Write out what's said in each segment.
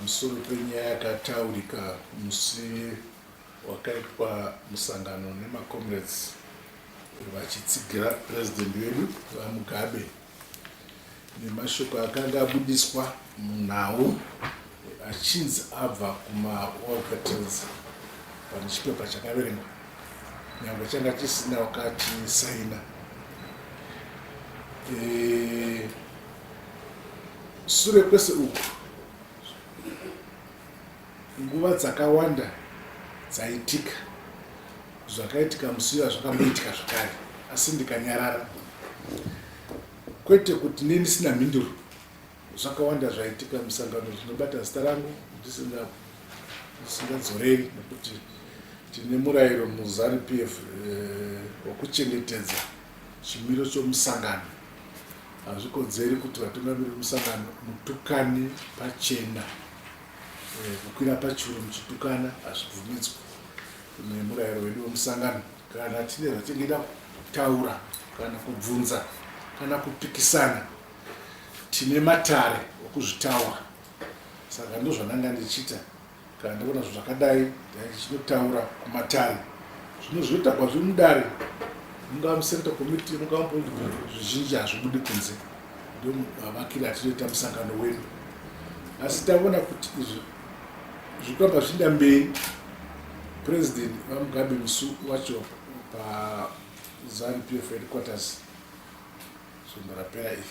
Pamusoro penyaya yakataurika musi wakaitwa musangano nemacomrades vachitsigira president wedu VaMugabe nemashoko akanga abudiswa munhau achinzi abva kumawar veterans pane chipepa chakaverengwa nyangwe changa chisina wakachisaina. E, sure kwese uku nguva dzakawanda dzaitika zvakaitika musi uya zvakamboitika zvakare asi ndikanyarara kwete kuti nei ndisina mhinduro zvakawanda zvaitika musangano zvinobata zita rangu ndisingadzoreri nekuti tine murayiro muzanu p f eh, wekuchengetedza chimiro chomusangano hazvikodzeri kuti vatungamiri vemusangano mutukane pachena eh, kukwira pachuru muchitukana hazvibvumidzwi nemurayiro wedu wemusangano kana tine zvatingida kutaura kana kubvunza kana kupikisana tine matare okuzvitaura saka ndozvandanga ndichiita Kana ndaona zvinhu zvakadai ndichinotaura kumatare zvino zvinotaurwa zviri mudare mungava mucentral committee mungava mupolitburo zvizhinji hazvibudi kunze ndomavakire atinoita musangano wedu asi taona kuti izvi zviri kuramba zvichienda mberi president vamugabe musi wacho pazanu p f headquarters svondo rapera iri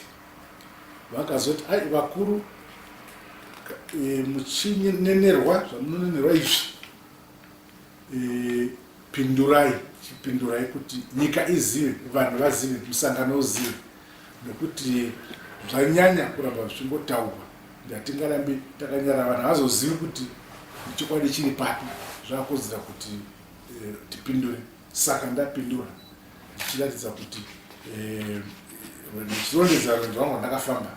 vakazoti ai vakuru e, muchinenerwa zvamunonenerwa izvi e, pindurai chipindurai kuti nyika izive vanhu vazive musangano uzive nekuti zvanyanya kuramba zvichingotaurwa ndatingarambi takanyara vanhu havazozivi kuti chokwadi chiri papi zvakodzera kuti e, tipindure saka ndapindura ndichiratidza kuti eh, ndichirondedzera rwendo rwangu rwandakafamba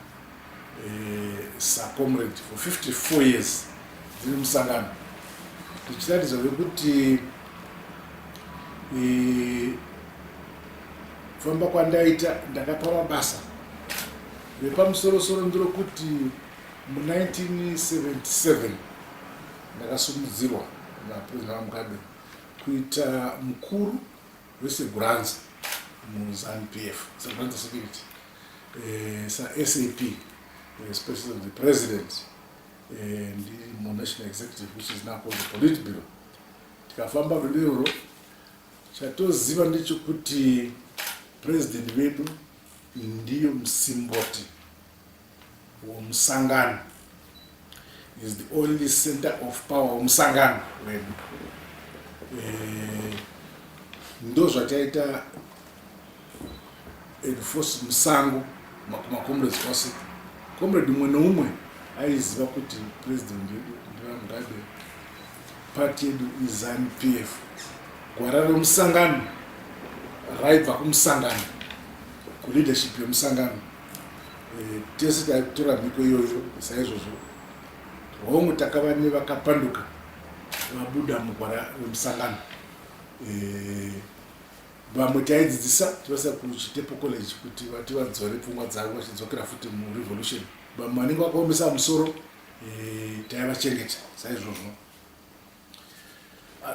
eh, sacomrade for 54 years ndiri musangano ndichiratidza vekuti eh, kufamba kwandaita ndakapa mabasa vepamusorosoro ndirokuti mu1977 ndakasumudzirwa napresident vamugabe kuita mukuru weSeguranza muZanu PF, Seguranza Security, eh, saSAP, eh, Special of the President, eh, ndiri muNational Executive which is now called the Politburo. Tikafamba rwendo irworwo, chatoziva ndechekuti president vedu ndiyo musimboti womusangano is the only center of power womusangano wedu eh, ndo zvataita enforce musango kumacomrades ose comrade umwe neumwe aiziva kuti president yedu ndivamugabe party yedu izanu p f gwara romusangano raibva kumusangano kuleadership yemusangano Eh, tese taitora mhiko iyoyo saizvozvo hongu takava nevakapanduka vabuda mugwara remusangano eh, vamwe taidzidzisa tivasa kuchitepo college kuti vati vadzore pfungwa dzavo vachidzokera futi murevolution vamwe vanenge vakaomesa musoro eh, taivachengeta saizvozvo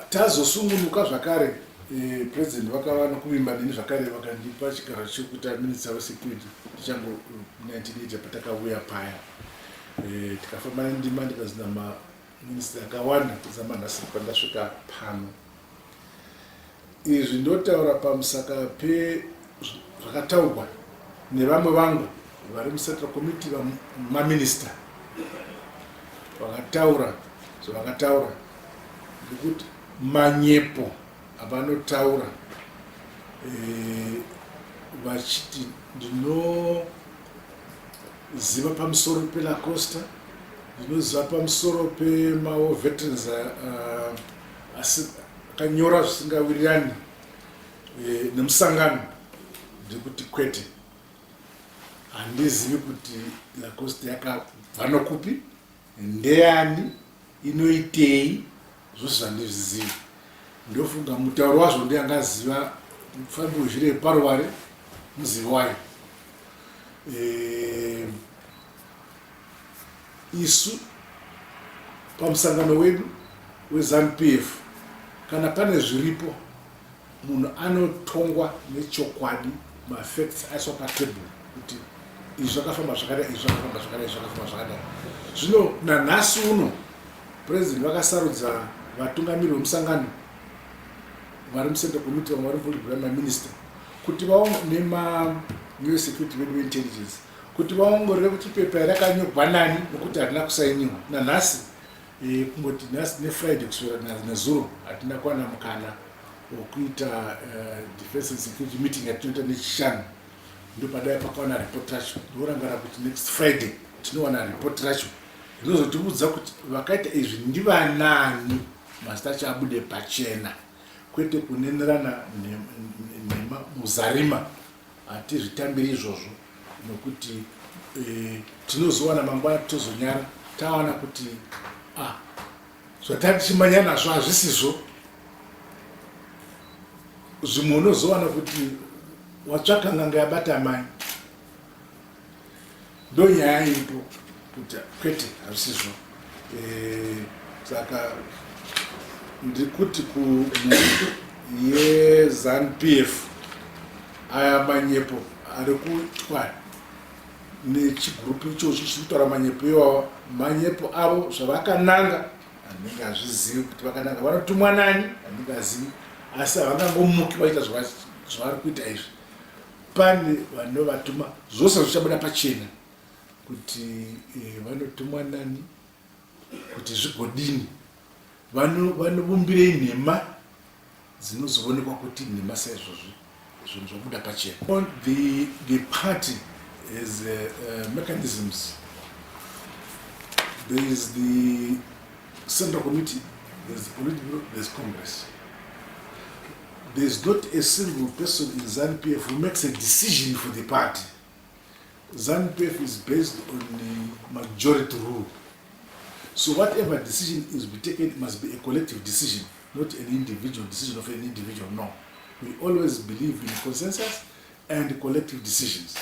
Tazosungunuka zvakare eh, president vakava nokuvimba neni zvakare vakandipa chigaro chekuita minister wesecurity tichango 1980 patakauya paya eh, tikafamba nendima ndikazina maminister akawanda kuzama nhasi pandasvika pano izvi ndotaura pamusaka pezvakataurwa nevamwe vangu vari mucentral committee maminista vakataura zvavakataura nekuti manyepo avanotaura eh, vachiti ndinoziva pamusoro pelacosta ndinoziva pamusoro pemawar veterans uh, asi akanyora zvisingawirirani e, nemusangano ndekuti kwete handizivi kuti lacoste yakabva nokupi ndeyani inoitei zvose zvandizvizivi ndofunga mutauro wazvo ndiye angaziva mufambi wezvire yeparuware muzivi wayo e, isu Pamusangano wedu weZanu PF, kana pane zviripo, munhu anotongwa nechokwadi, mafacts aiswa patable kuti izvi zvakafamba zvakadai, izvi zvakafamba zvakadai, izvi zvakafamba zvakadai. Zvino nanhasi uno President vakasarudza vatungamiri vemusangano vari muCentral Committee, vamwe vari muPolitburo, maminista, kuti nema nesecurity vedu veintelligence, kuti vaongorore kuti pepa rakanyorwa nani, nokuti harina kusainiwa nanhasi. Kungoti nhasi neFriday kuswera nezuro hatina kuwana mukana wekuita defense and security meeting yatinoita neChishanu. Ndopadai pakawana report racho. Ndorangara kuti next Friday tinowana report racho rinozotiudza kuti vakaita izvi ndivanani, mazita acho abude pachena, kwete kunenerana nhema muzarima. Hatizvitambiri izvozvo, nokuti tinozowana mangwana tozonyara tawana kuti, ah, zvatati tichimanya nazvo hazvisizvo. Zvimwe unozowana kuti watsvaka n'anga yabata mai. Ndo nyaya iripo kuti kwete, hazvisizvo. Saka ndiri kuti kumhuri yeZanu PF, aya manyepo ari kuitwa nechigurupu ichochi chiri kutaura manyepo iwawa, manyepo avo. Zvavakananga handingazivi kuti vakananga vanotumwa nani, handingazivi, asi havangangomuki vaita zvavari kuita izvi. Pane vanovatuma. Zvose zvichabuda pachena kuti vanotumwa nani, kuti zvigodini, vanobumbirei nhema dzinozoonekwa kuti nhema. Saizvozvi zvinhu zvabuda pachena. The party has mechanisms. There is the Central Committee, there's the Politburo, there's Congress. There's not a single person in ZANU-PF who makes a decision for the party. ZANU-PF is based on the majority rule, so whatever decision is be taken, it must be a collective decision, not an individual decision of an individual. No, we always believe in consensus and collective decisions.